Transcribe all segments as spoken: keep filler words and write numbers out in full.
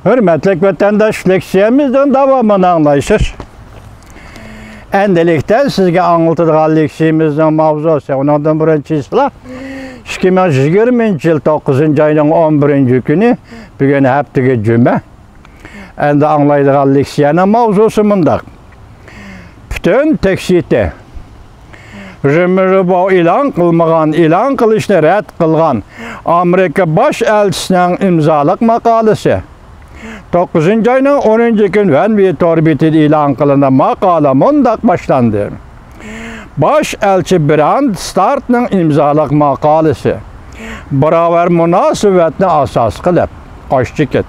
ھۆرمەتلىك ۋەتەنداش، لېكسىيەمىزنىڭ داۋامىنى ئاڭلايسىز. ئەندىلىكتە سىزگە ئاڭلىتىدىغان لېكسىيىمىزنىڭ ماۋزۇسى، ئۇنىڭدىن بۇرۇن چىشلا، ئىككى مىڭ يىگىرمىنچى يىل توققۇزىنچى ئاينىڭ ئون بىرىنچى كۈنى، بۈگۈن ھەپتىگە جۈمە. ئەندى ئاڭلايدىغان لېكسىيەنىڭ ماۋزۇسى مۇنداق. پۈتۈن تەكسىتى. رېمېرباۋ ئېلان قىلمىغان، ئېلان قىلىشنى رەت قىلغان ئامېرىكا باش ئەلچىسىنىڭ ئىمزالىق ماقالىسى. توققۇزىنچى ئاينىڭ ئونىنچى كۈنى ۋەنۋى تور بېتىدە ئېلان قىلىنغان ماقالە مۇنداق باشلاندى. باش ئەلچى براند ستارتنىڭ ئىمزالىق ماقالىسى. باراۋەر مۇناسىۋەتنى ئاساس قىلىپ، قاش چېكىت.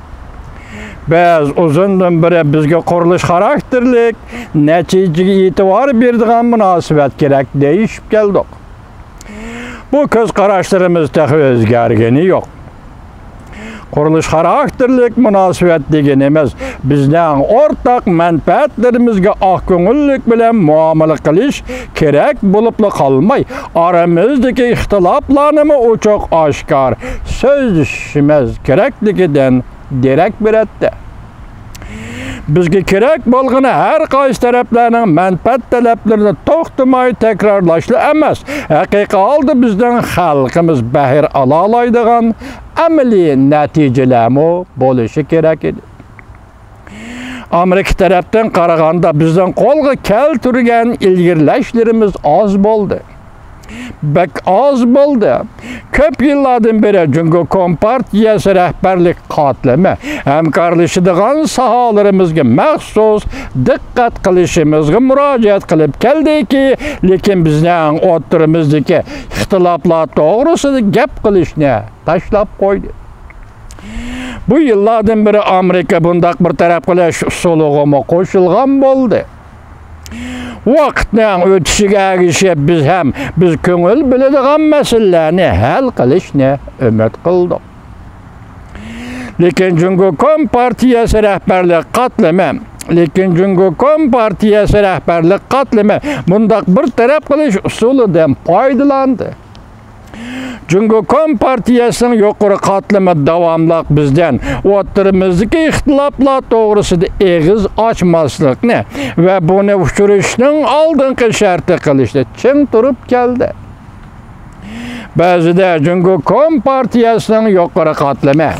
بىز ئۇزۇندىن بېرى بىزگە قۇرۇلۇش خاراكتېرلىك، نەتىجىگە ئېتىبار بېرىدىغان مۇناسىۋەت كېرەك دېيىشىپ كەلدۇق. بۇ كۆز قاراشلىرىمىز تېخى ئۆزگەرگىنى يوق. قۇرۇلۇش خاراكتېرلىك مۇناسىۋەت دېگىنىمىز بىزنىڭ ئورتاق مەنپەئەتلىرىمىزگە ئاق كۆڭۈللۈك بىلەن مۇئامىلە قىلىش كېرەك بولۇپلا قالماي، ئارىمىزدىكى ئىختىلاپلارنىمۇ ئوچۇق ئاشكارا سۆزلىشىشىمىز كېرەكلىكىدىن دېرەك بېرەتتى. بىزگە كېرەك بولغىنى ھەر قايسى تەرەپلەرنىڭ مەنپەئەت تەلەپلىرىنى توختىماي تەكرارلاشلا ئەمەس، ھەقىقىي ھالدا بىزنىڭ خەلقىمىز بەھر ئالالايدىغان ئەمەلىي نەتىجىلەرمۇ بولۇشى كېرەك ئىدى. ئامېرىكا تەرەپتىن قارىغاندا، بىزنىڭ قولغا كەلتۈرگەن ئىلگىرىلەشلىرىمىز ئاز بولدى. بەك ئاز بولدى. كۆپ يىللاردىن بېرى جۇڭگو كومپارتىيەسى رەھبەرلىك قاتلىمى ھەمكارلىشىدىغان ساھەلىرىمىزگە مەخسۇس دىققەت قىلىشىمىزغا مۇراجىئەت قىلىپ كەلدىكى، لېكىن بىزنىڭ ئوتتۇرىمىزدىكى ئىختىلاپلار توغرىسىدا گەپ قىلىشنى تاشلاپ قويدى. بۇ يىللاردىن بېرى ئامېرىكا بۇنداق بىر تەرەپ قىلىش ئۇسۇلىغىمۇ قوشۇلغان بولدى. ۋاقىتنىڭ ئۆتۈشىگە ئەگىشىپ، بىز ھەم بىز كۆڭۈل بۆلىدىغان مەسىلىلەرنى ھەل قىلىشنى ئۈمىد قىلدۇق. لېكىن جۇڭگو كومپارتىيەسى رەھبەرلىك قاتلىمى، لېكىن جۇڭگو كومپارتىيەسى رەھبەرلىك قاتلىمى بۇنداق بىر تەرەپ قىلىش ئۇسۇلىدىن پايدىلاندى. جۇڭگو كومپارتىيەسىنىڭ يۇقىرى قاتلىمى داۋاملىق بىزدىن ئوتتۇرىمىزدىكى ئىختىلاپلار توغرىسىدا ئېغىز ئاچماسلىقنى ۋە بۇنى ئۇچۇرۇشنىڭ ئالدىنقى شەرتى قىلىشنى چىڭ تۇرۇپ كەلدى. بەزىدە جۇڭگو كومپارتىيەسىنىڭ يۇقىرى قاتلىمى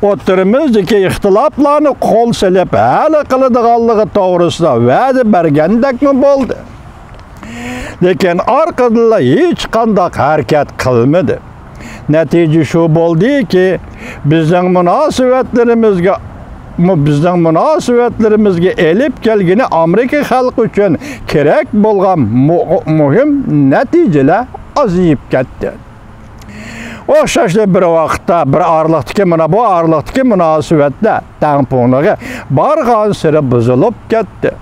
ئوتتۇرىمىزدىكى ئىختىلاپلارنى قول سېلىپ ھەل قىلىدىغانلىقى توغرىسىدا ۋەدە بەرگەندەكمۇ بولدى. لېكىن ئارقىدىنلا ھېچقانداق ھەرىكەت قىلمىدى. نەتىجە شۇ بولدىكى، بىزنىڭ مۇناسىۋەتلىرىمىزگە، مۇ-، بىزنىڭ مۇناسىۋەتلىرىمىزگە ئېلىپ كەلگىنى ئامېرىكا خەلقى ئۈچۈن كېرەك بولغان مۇ-، مۇھىم نەتىجىلەر ئازىيىپ كەتتى. ئوخشاشلا بىر ۋاقىتتا، بىر ئارىلىقتىكى، مانا بۇ ئارىلىقتىكى مۇناسىۋەتلەر تەڭپۇڭلۇقى بارغانسېرى بۇزۇلۇپ كەتتى.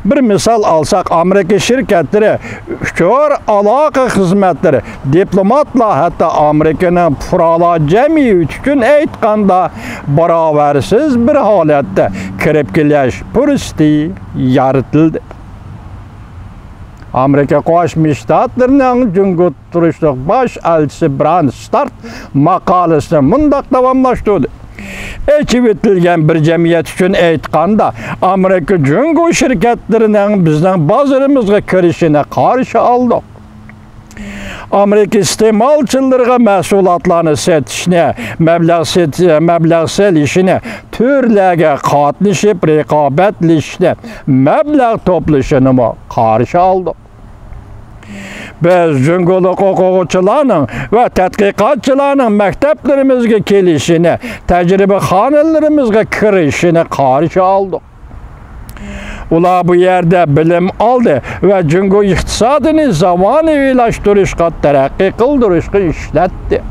بىر مىسال ئالساق، ئامېرىكا شىركەتلىرى، ئۇچۇر ئالاقە خىزمەتلىرى، دىپلوماتلار، ھەتتا ئامېرىكىنىڭ پۇقرالار جەمئىيىتى ئۈچۈن ئېيتقاندا، باراۋەرسىز بىر ھالەتتە كىرىپ كېلىش پۇرسىتى يارىتىلدى. ئامېرىكا قوشما شتاتلىرىنىڭ جۇڭگو تۇرۇشلۇق باش ئەلچىسى براند ستارت ماقالىسىنى مۇنداق داۋاملاشتۇردى: ئېچىۋېتىلگەن بىر جەمئىيەت ئۈچۈن ئېيتقاندا، ئامېرىكا جۇڭگو شىركەتلىرىنىڭ بىزنىڭ بازىرىمىزغا كىرىشىنى قارشى ئالدۇق. ئامېرىكا ئىستېمالچىلىرىغا مەھسۇلاتلارنى سېتىشنى، مەبلەغ سېت-، مەبلەغ سېلىشىنى، تۈرلەرگە قاتنىشىپ رىقابەتلىشىشنى، مەبلەغ توپلىشىنىمۇ قارشى ئالدۇق. بىز جۇڭگولۇق ئوقۇغۇچىلارنىڭ ۋە تەتقىقاتچىلارنىڭ مەكتەپلىرىمىزگە كېلىشىنى، تەجرىبىخانىلىرىمىزغا كىرىشىنى قارشى ئالدۇق. ئۇلار بۇ يەردە بىلىم ئالدى ۋە جۇڭگو ئىقتىسادىنى زامانىۋىلاشتۇرۇشقا، تەرەققىي قىلدۇرۇشقا ئىشلەتتى.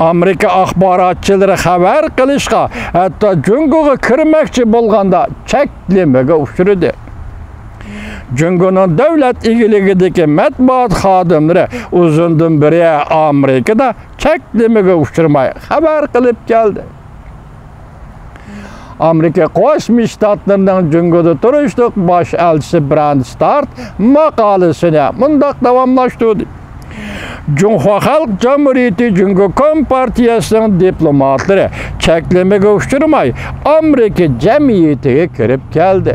ئامېرىكا ئاخباراتچىلىرى خەۋەر قىلىشقا، ھەتتا جۇڭگوغا كىرمەكچى بولغاندا چەكلىمىگە ئۇچرىدى. جۇڭگونىڭ دۆلەت ئىگىلىكىدىكى مەتبۇئات خادىملىرى ئۇزۇندىن بېرى ئامېرىكىدا چەكلىمىگە ئۇچرىماي خەۋەر قىلىپ كەلدى. ئامېرىكا قوشما شتاتلىرىنىڭ جۇڭگودا تۇرۇشلۇق باش ئەلچىسى براند ستارت ماقالىسىنى مۇنداق داۋاملاشتۇردى: جۇڭخۇا خەلق جۇمھۇرىيىتى جۇڭگو كومپارتىيەسىنىڭ دىپلوماتلىرى چەكلىمىگە ئۇچرىماي، ئامېرىكا جەمئىيىتىگە كىرىپ كەلدى.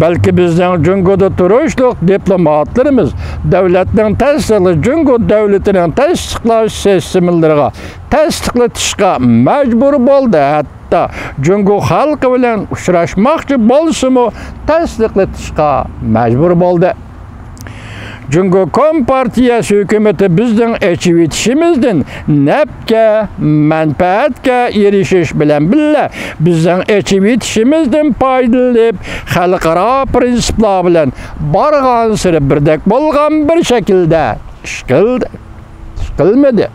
بەلكى بىزنىڭ جۇڭگودا تۇرۇشلۇق دىپلوماتلىرىمىز دۆلەتنىڭ تەستىقلى-، جۇڭگو دۆلىتىنىڭ تەستىقلاش سىستېمىلىرىغا تەستىقلىتىشقا مەجبۇر بولدى. ھەتتا جۇڭگو خەلقى بىلەن ئۇچراشماقچى بولسىمۇ، تەستىقلىتىشقا مەجبۇر بولدى. جۇڭگو كومپارتىيەسى ھۆكۈمىتى بىزنىڭ ئېچىۋېتىشىمىزدىن نەپكە، مەنپەئەتكە ئېرىشىش بىلەن بىللە، بىزنىڭ ئېچىۋېتىشىمىزدىن پايدىلىنىپ، خەلقئارا پىرىنسىپلار بىلەن بارغانسېرى بىردەك بولغان بىر شەكىلدە ئىش قىلدى، ئىش قىلمىدى.